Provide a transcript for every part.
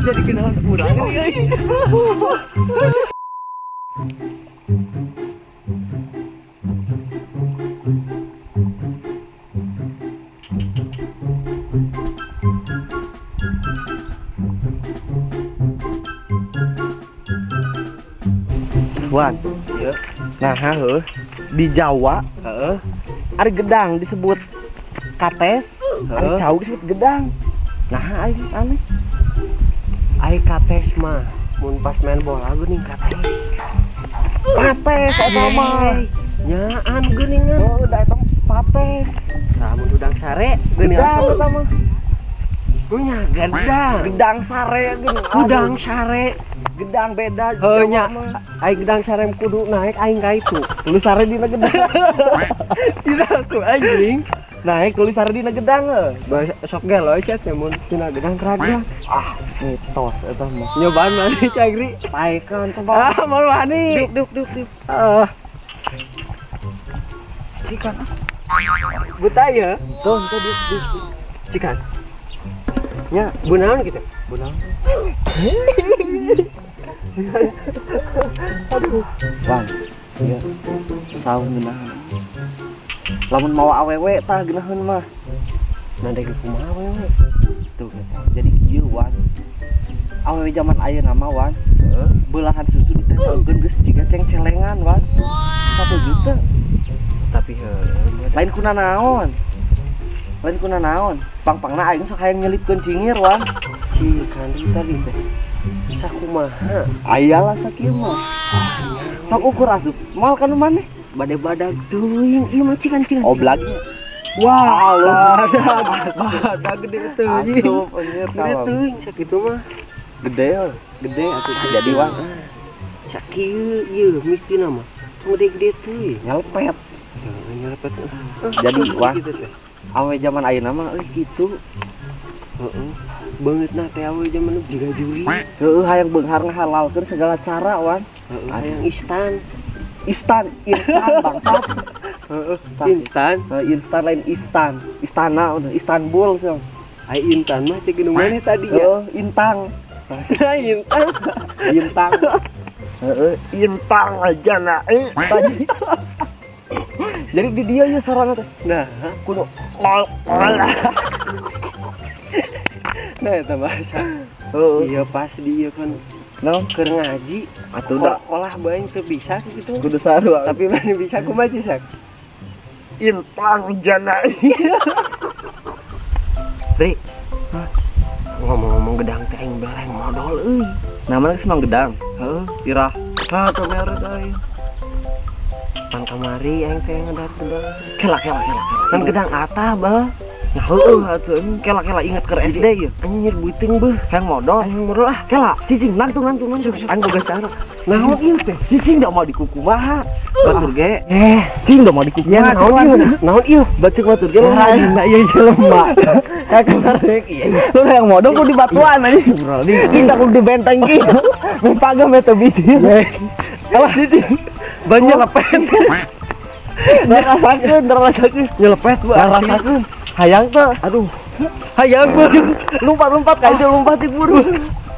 Jadi kenalan urang euy. Wan, Iya. nah heuh di Jawa Heeh. ari gedang disebut kates, ari Heeh. cau disebut gedang. Nah, aing aneh. Ai kates mah mun pas main bola geuning kates. Pates eta mah. Nyaan geuningan. Oh, da eta pates. Tah mun udang sare geuning Gedang asup. eta mah. Nya gedang. Gedang sare geuning. Udang sare. Gedang beda. Heuh Jawa nya. mah. Ai gedang sare kudu naik aing ka itu. Tulis sare dina gedang. Tidak aku anjing. Naik tulis sare dina gedang heuh. Bahasa sok gelo sia teh mun tina gedang keragak. Ah, mitos eta mah. Nyobaan mana cagri? Paekan coba. Ah, mau wani. Diuk diuk diuk diuk. Ah, Cikan ah. buta ya. Tuh, tuh diuk diuk. Cikan. Nya, bunaon gitu. Bunaon? Aduh. Bang, iya. Tahu ngeunaheun. Lamun mawa awewe tah geunaheun mah. Nah, dek kumaha we we. Tuh, jadi kieu Wan. Awewe zaman ayeuna mah Wan, Heeh. belahan susu ditempelkeun geus jiga cengcelengan Wan. 1 juta. Tapi heuh. Lain kuna naon. Lain kuna naon. Pang-pangna aing sok hayang nyelipkeun cingir Wan. Cikan di tadi teh. Sakumaha? Aya lah sakieu mah. Sok ukur asup. Moal ka nu maneh? Bade badag teuing ieu mah cikan cikan. Oblagnya. Wah, badag badag gede teuing. Asup anjir Gede kalem. teuing sakitu mah. Gede heuh. Gede atuh Jadi Wan Sakieu ieu mistina mah. Tong gede-gede teuing. nyelepet. Teu nyelepet. Jadi Wan, Gitu teh. awe zaman ayeuna mah euy kitu. Heeh. Beungeutna teh awe zaman jiga juri. Heueuh hayang beunghar ngahalalkeun segala cara Wan. Heeh, hayang instan. Instan, instan bangsat. Heeh, instan. Heuh, instan lain istan. Istana udah Istanbul sih. Ai intan mah cek nu maneh tadi ya. Heuh, intang. Intan. Intang. Heeh, intang aja nah. Tadi. Jadi di dia ya sarana teh. Nah, Kudu nah eta bahasa. heuh. Iya pas di ieu kan Naon? keur ngaji Atuh da sekolah bae teu bisa gitu. kudu sarua. Tapi mana bisa kumaha sih sak? Intang jana. Ri. Hah? Ngomong-ngomong gedang teh aing beleng modal euy. Namanya geus mang gedang. Heeh, Irah. Ha, teu mere aing. pang kamari aing teh ngedar gedang. Kela kela kela kela. Kan gedang atah bal. Ya heueuh atuh kela kela inget keur SD ieu. Anjir buiting beuh. Hayang modal. Aing modal ah. Kela, cicing nangtung nangtung nangtung. Aing boga cara. Naon ieu teh? Cicing da mau dikukumaha. Batur ge. Eh, Cing da mau dikukumaha. ya naon ieu? Naon ieu? Bacek batur ge lah. Nah, ieu jelema. Ka karek ieu. Lu hayang modal kudu di batuan anjing. Cing tak kudu di benteng ki. Mun pagem eta biji. Alah, Banyak lepet. Ngarasakeun, ngarasakeun. Nyelepet bu. Ngarasakeun. Hayang teh. Aduh. Hayang bu. Lompat-lompat ka itu lompat di buru.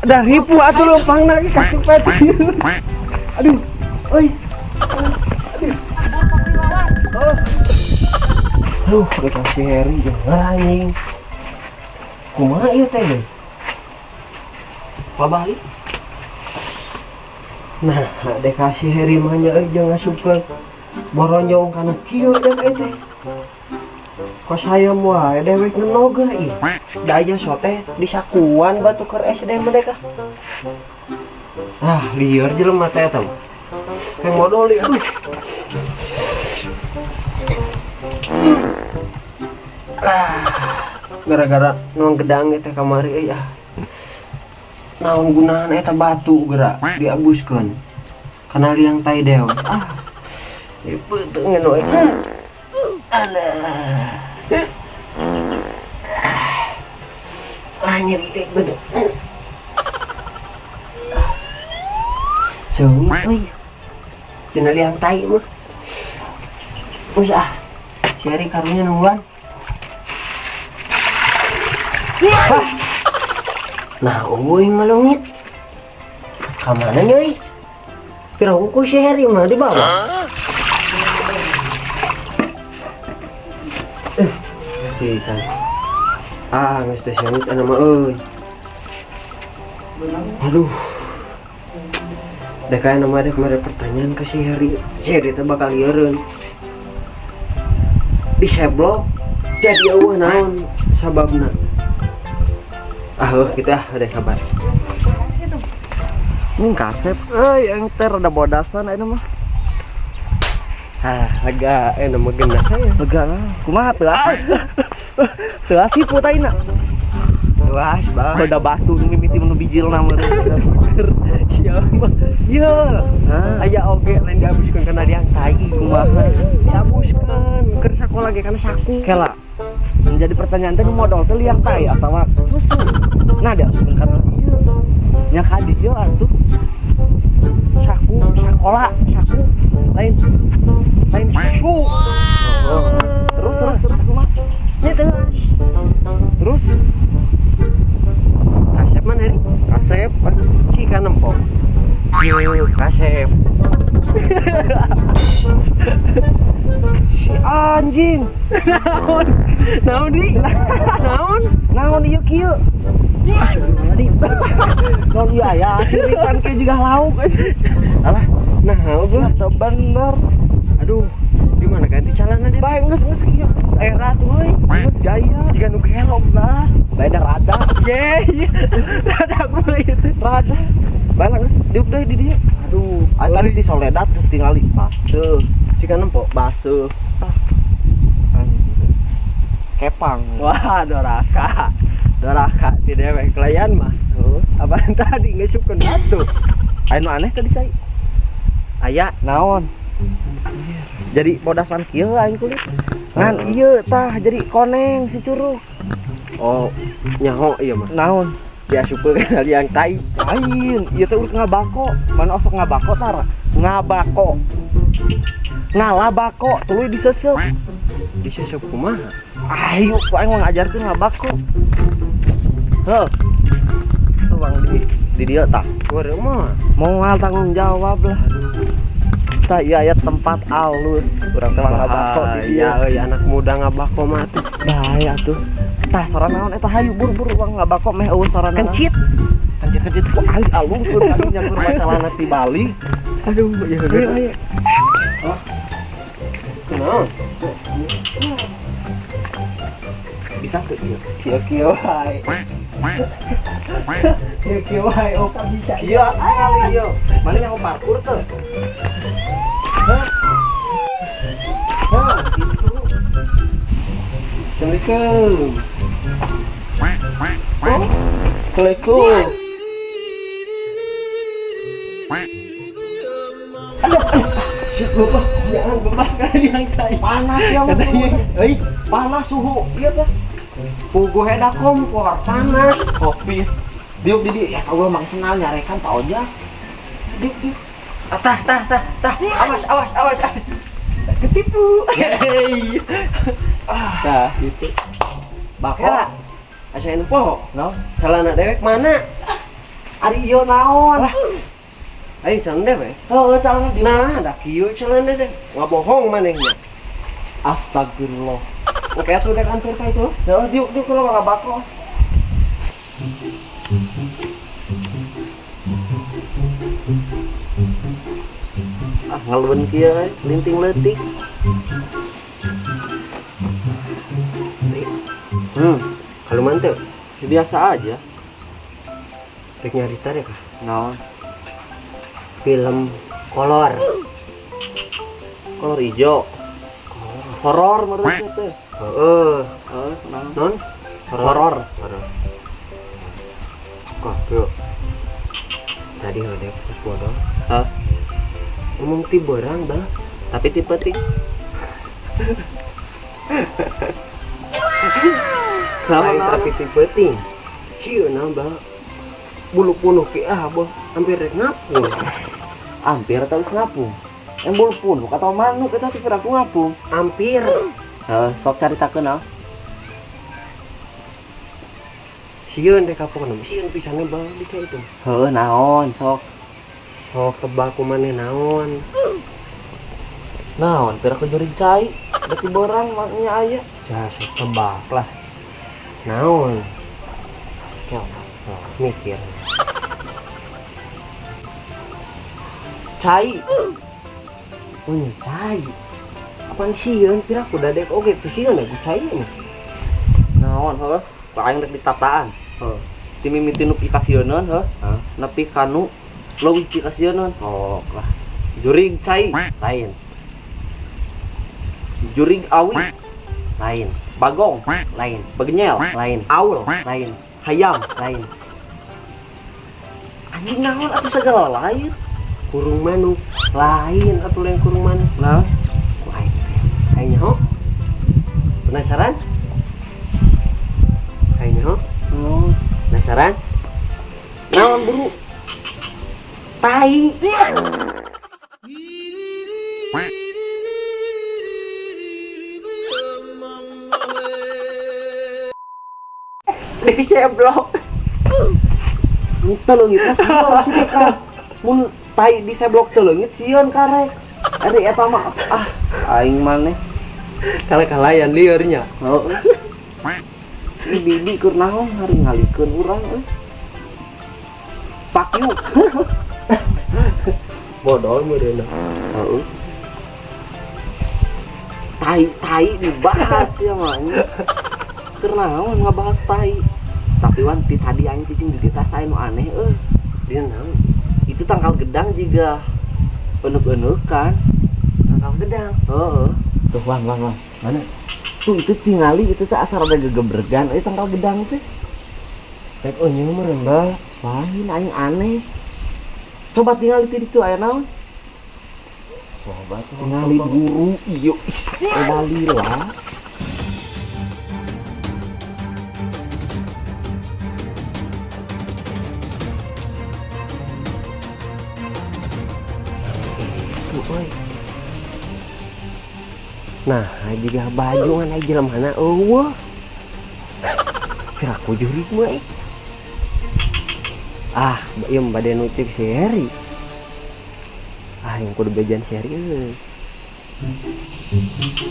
Dah ripuh atuh lompangna ge kasupet. Aduh. Oi. Aduh, dikasih Harry jeung anjing. Kumaha ieu teh deui? Pabalik. Nah, dikasih Harry mah nya euy jeung ngasupkeun boronyong kanu kieu jeung euy teh. Kos hayam wae dewek ngenoger ih. Da aya sote di sakuan batu keur SD mereka. Ah, lieur jelema teh eta mah. Yang modal ieu. Aduh. Ah, gara-gara nuang gedang teh kamari euy ah. Naon gunaan eta batu geura diabuskeun. Kana liang tai dewe. Ah. Ieu peuteung euy. Alah. Ah, nyeri teh bener. Seungit euy. Tina liang tai mah. Geus ah. Si Eri karunya nungguan. Hah. Nah, euy ngaleungit. Ka mana nya euy? Piraku ku si Heri mah di bawah. Kan. Ah, geus teh sangit ana mah euy. Aduh. Dek aya nama dek mere pertanyaan ke si Heri. Si Heri teh bakal lieureun. Diseblok jadi eueuh naon sababna. Ah, heuh kitu ah, dek sabar. Ning kasep euy yang teh rada bodasan ayeuna mah. Ah, lega ayeuna mah geunah aya. Lega lah. Kumaha teu? Teu asip taina. Tuas, bah. Beda batu nu mimiti nu bijilna mah. Siapa? Ye. Aya oge lain diabuskeun kana liang tai. Kumaha? Diabuskeun keur sakola ge kana saku. Kela. Menjadi pertanyaan teh nu modal teh liang tai atawa susu. Nah, diasupkeun kana ieu. Nya ka dieu atuh. Saku, sakola, saku lain lain susu. Terus terus terus kumaha? Nya terus. Terus Kasep mana Ri? Kasep. Cika nempo. Yo, kasep. Si anjing. Naon? Naon di? Naon? Naon ieu kieu? Di. Naon ieu aya siripan kieu juga lauk. Alah, nah gua teu bener. Aduh, di mana ganti calana dia? Bae geus geus kieu. Era tuh euy. Geus gaya. Jiga nu gelok lah. Bae da rada. Ye, rada kumaha ieu teh? Rada. Bae lah geus diuk deui di dieu. Aduh, tadi di Soledad tuh tingali baseuh. Cika nempo baseuh. Ah. Kepang. Wah, doraka. Doraka ti dewek layan mah. Heuh. Apaan tadi ngesupkeun batu. Aya nu aneh tadi cai. Aya naon? Jadi bodasan kieu aing kulit. Ngan ieu tah jadi koneng si curug. Oh, nyaho ieu mah. Naon? Diasupkeun kana liang tai. Lain, ieu teh urut ngabako. Mana osok ngabako tara? Ngabako. Ngalabako tuluy diseseup. Diseseup kumaha? Ayo, ku aing mah ngajarkeun ngabako. Heuh. Tuh bang di dieu tah. Goreng mah. Moal tanggung jawab lah. Tah ieu aya tempat alus. Urang teh ngabako di dieu. Ya euy, anak muda ngabako mah tuh. Bahaya tuh. Tah sora naon eta hayu buru-buru urang ngabako meh eueuh sora naon. Kencit. Kencit-kencit ku aing alungkeun kadinya keur macalana ti Bali. Aduh, ya ayo ayo. Oh. Kunaon? Bisa teu ieu? Kieu-kieu wae. Kieu-kieu wae opa bisa. Kieu kali ieu. Mana nyaho parkur teu? Hah? Hah, gitu. Assalamualaikum. Oh, Assalamualaikum. Shit, bapak, jangan bapak kan yang tai. Panas ya, katanya. Euy, panas suhu. Iya teh. Puguh eda kompor panas. Kopi. Diuk di ya Allah mang senal nyarekan Pak Ojak. Diuk diuk. Ah, tah tah tah tah. Awas awas awas. Ketipu. Hei. Ah, tah gitu. Bako. Asa anu poho. No. Calana dewek mana? Ari ieu naon? Ayo calana dewek. Heuh, calana di nah, da kieu calana deh. Ngabohong manehnya. Astagfirullah. Oke atuh dek antur ka itu. Heuh, diuk diuk kalau ngabako. Ah, ngalun kieu linting leutik. Kalau mantep, biasa aja. Rek nyarita deh kah? Naon? Film kolor. Kolor hijau. Horor menurut teh. Heeh. Heeh, naon? Non? Horor. Horor. Kok, bro. Tadi ada terus bodoh. Hah? Ngomong ti berang, Bang. Tapi tipe ting. Lain tapi tipe ting. Sieun Bang. Bulu punuh ki ah, bah. Hampir rek ngapung. Hampir atau ngapung? Yang bulu punuh atau manuk eta teh aku ngapung. Hampir. Heeh, sok caritakeun ah. Sieun teh kapokna, sieun pisan bal di cai itu. Heuh, naon sok? Sok tebak ku maneh naon? Naon pira ku jurig cai? Beuki borang mah nya aya. Ya sok tebak lah. Naon? Ya, mikir. Cai. Oh, cai. Apaan sieun pira ku dadek oge ku sieun ku cai mah. Naon heuh? Ku aing rek ditataan. Heuh. Ti mimiti nu pikasieuneun heuh. Heuh. Nepi ka nu leuwih pikasieuneun. Oh, lah. Jurig cai. Lain. Jurig awi. Lain. Bagong. Lain. Begenyel. Lain. Aul. Lain. Hayam. Lain. Anjing naon atuh segala lain. Kurung manuk. Lain atuh lain kurung manuk. Nah, ku aing. Aing nyaho. Penasaran? Aing nyaho. Oh, penasaran? Naon buru? Tai. Di seblok. Teu leungit mah sieun sih ka. Mun tai di seblok teu leungit sieun karek. Ari eta mah ah aing maneh. Kala-kalayan liurnya. Heeh. Ini bibi keur naon hari ngalikeun urang euy. Pak yuk. Bodoh meureun. Heeh. Tai-tai dibahas ya mah. Keur naon ngabahas tai. Tapi wan ti tadi aing cicing di tas aya nu aneh euy. Dia naon? Itu tangkal gedang jiga euneuh-eunukan. Tangkal gedang. Heeh. Tuh wan wan wan. Mana? Tuh itu tingali itu teh asal ada gegebregan euy tangkal gedang teh. Rek eunyeuh meureun bah. Lain aing aneh. Coba tingali ti ditu aya naon? Coba tingali guru ieu. Coba lila. Euy. Nah, jiga baju ngan aya jelema eueuh. Kira ku jurig mah euy. Ah, ieu bade nu cek si Heri. Ah, yang kudu bejan si Heri euy.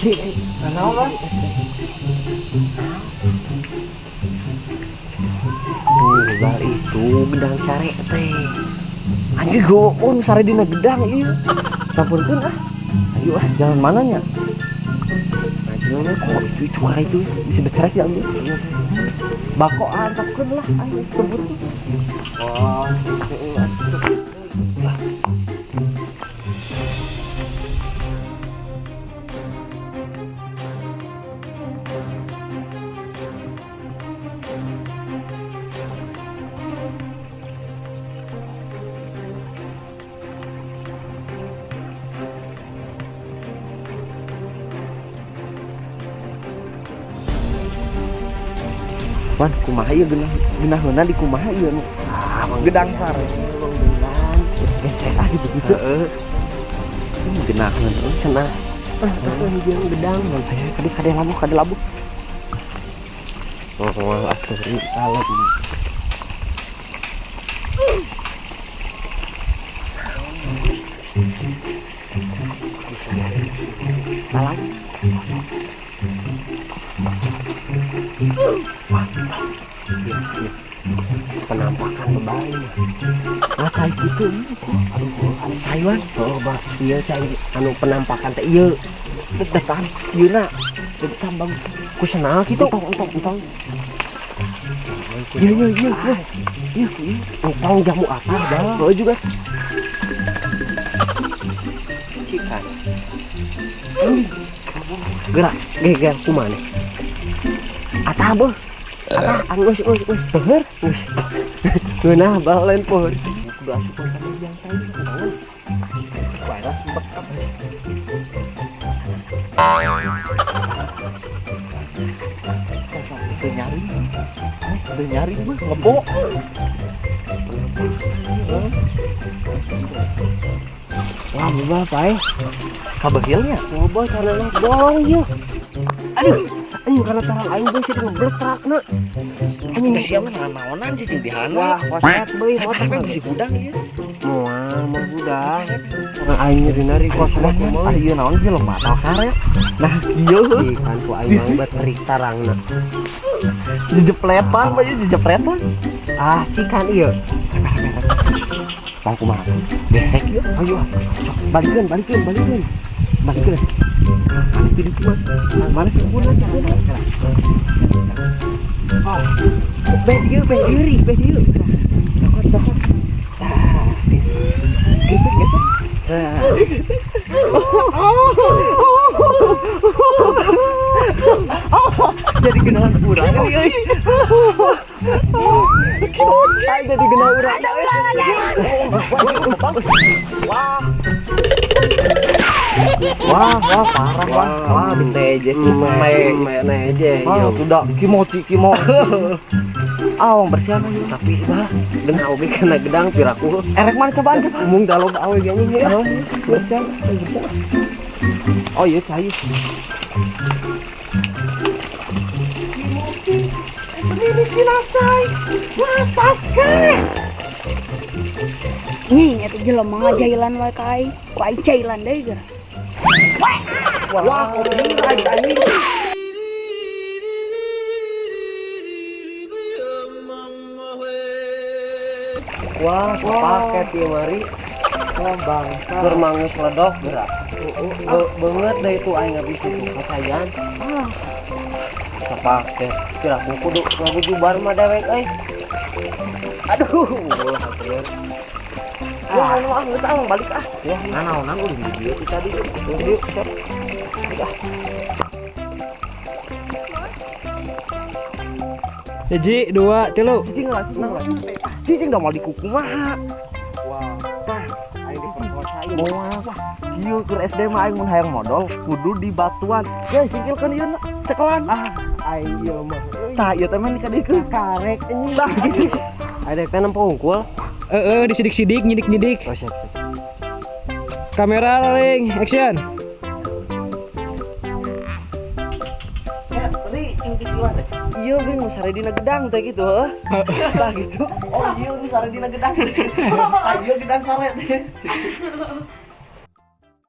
Ri, naon lah? Bal itu gedang sare teh. Anjir goon sare dina gedang ieu. Sampurkeun ah. Ayo ah, jalan mana nya? Nah, kok itu karena itu bisa bercerai ya ambil. Bako antepkeun lah ayo sebut. Wah, Wan, kumaha ieu geunah-geunahna di kumaha ieu nu? Ah, gedang sare. Geunaan. Gesek ah gitu-gitu. Heeh. Geunaheun euy cenah. Ah, hijau gedang mun teh kade kade labuh kade labuh. Oh, kumaha atuh alat. Alat. Penampakan bebal mah. Ah, cai kitu. Aduh, anu cai wan. Oh, bah, ieu cai anu penampakan teh ieu. Dedetan ieu na. Dedetan bagus. Ku senal kitu. Entong, entong, entong. Iya, iya, iya, iya. Iya, iya. Entong jamu apa, Bang? Oh, juga. Cikan. Gerak, geger kumaha nih? Atah beuh. Atah, anu geus geus geus peuheur, geus. Ngeunah bal lain peuheur. Kudu asupkeun ka yang tai naon. Wae lah bekap. Teu nyari. Teu nyari mah ngebok. Wah, bebal pae. Kabehilnya. Coba carana bolong ieu. Aduh, anjing kana tarang aing beuy sih ngebletrakna. Anjing da sia mah naonan cicing di hana. Wah, koset beuy motor Rek bisi hudang ieu. Moal mah hudang. Orang aing nyeri-nyeri koset mah. Ah ieu naon jelema atau karet. Nah, kieu heuh. Kan ku aing mah bet terik tarangna. Jejepletan bae jejepletan. Ah, cikan ieu. Bang kumaha? Gesek ieu. Ayo, sok balikeun, balikeun, balikeun. Balikeun. Mana ti ditu Mas? Mana sukuna sukuna? Oh. Beh dieu, beh diri, beh dieu. Cokot, cokot. Tah. Gesek, gesek. Tah. Gesek. Jadi genahan urang euy. Kimochi. Ay, jadi genah urang. Wah. Wah, wah parah wah. Wah, bete aja. Wah, sudah kimochi kimochi. Awang bersihan tapi bah genah oge kana gedang piraku. Erek mana cobaan cobaan. Mung dalog awe ge anjing ya. Bersihan. Oh iya cai. Kimochi. Sendiri kinasai. Masaske. Nying eta jelema ngajailan wae ka aing. Ku aing jailan deui geura. Wah, kopi aing anjing. Wah, paket ieu mari. Wah, bangsa. Keur mangus ledok geura. Beungeut deui tu aing habis itu kasayan. Ah. Paket. Kira aku kudu ngagujubar mah dewek euy. Aduh, ulah atuh. Wah, anu ah geus ah balik ah. Ya, nanaonan ulin di dieu tadi. Dieu. Ah. Hiji, dua, tilu. Cicing lah, cicing lah. Cicing dah mau dikukumaha. Wah, tah aing diperkosa ieu. Moal. Wah, kieu keur SD mah aing mun hayang modol kudu di batuan. Ye, singkilkeun ieu cekelan. Ah, aing ieu mah. Tah, ieu teh mah dikadikeun karek anjing. Tah gitu. Ada teh nempo unggul. Heeh, disidik-sidik, nyidik-nyidik. Oh, siap, siap. Kamera rolling, action. Ya, tadi cing siwan teh. Iya geuning nu sare dina gedang teh gitu heuh. Tah gitu. Oh iya nu sare dina gedang teh. Tah ieu gedang sare teh.